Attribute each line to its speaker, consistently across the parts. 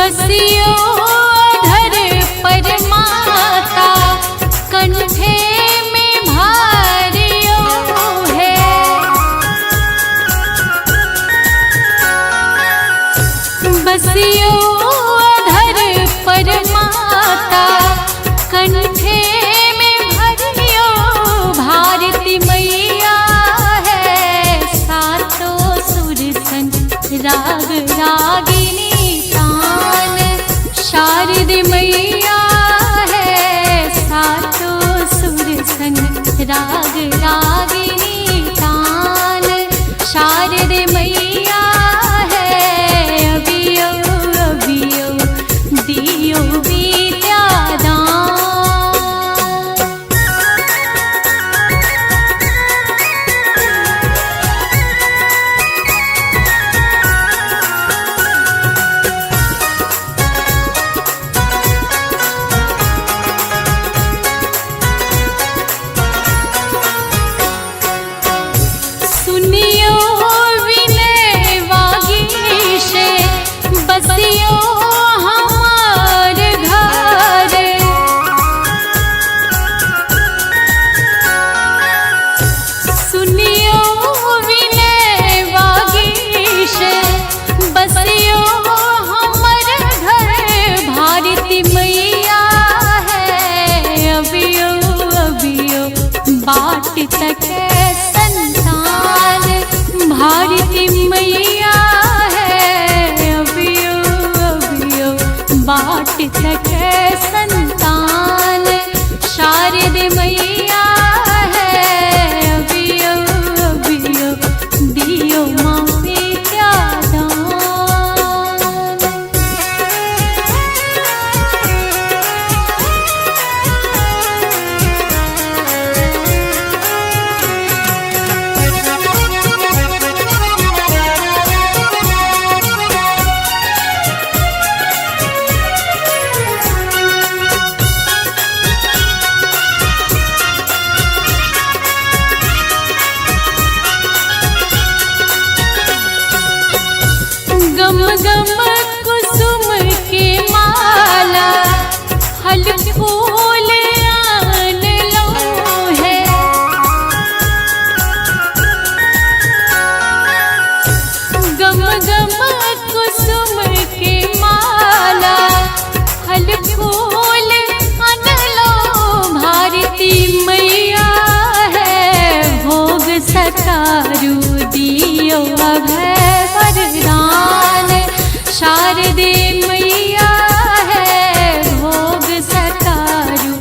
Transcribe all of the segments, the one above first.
Speaker 1: बसियो अधर पर माता कंठे में भारियो है। बसियो अधर पर माता कंठे में भरियो भारती मैया है। सातों सुर संग राग रागिनी तान शारद मैया है। सातों सुर संग राग रागिनी तान शारद मैया है। अबियो अबियो दियो विद्या दान। सुनियो विनय वागीश बसियो हमार घर। सुनियो विनय वागीश बसियो हमर घर भारती मैया है। अबियो अबियो बाट तक संतान भारती मैया है। अबियो अबियो बाट तक संतान शारद मैया है। अबियो अबियो दियो माँ विद्या दान। गम गम कुसुम के माला फल फूल आन लो है। गम गम कुसुम के माला फल फूल आन लो भारती मैया है। भोग सकारू दियो अभय वरदान शारदे मैया है। भोग सकारू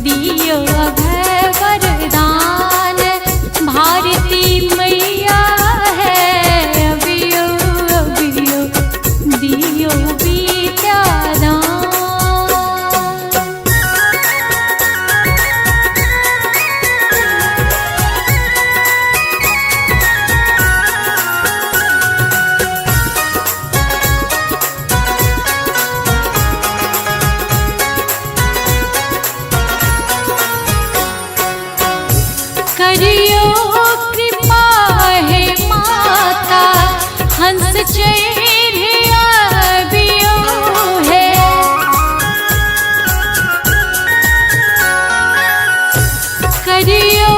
Speaker 1: दियो अभय वरदान भारती मैया है। अबियो अबियो दियो विद्या दान। करियो कृपा हे माता हंस चढ़िया बियो है। करियो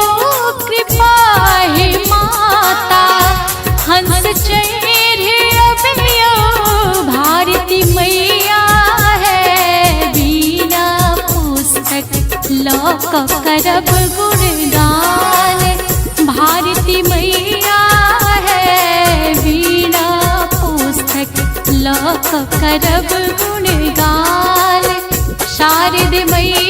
Speaker 1: कृपा हे माता हंस चढ़िया बियो भारती मैया है। बिना पुस्तक लोक करब गुणगान भारती मैया है। बिना पुस्तक लोक करब गुणगान शारद मैया।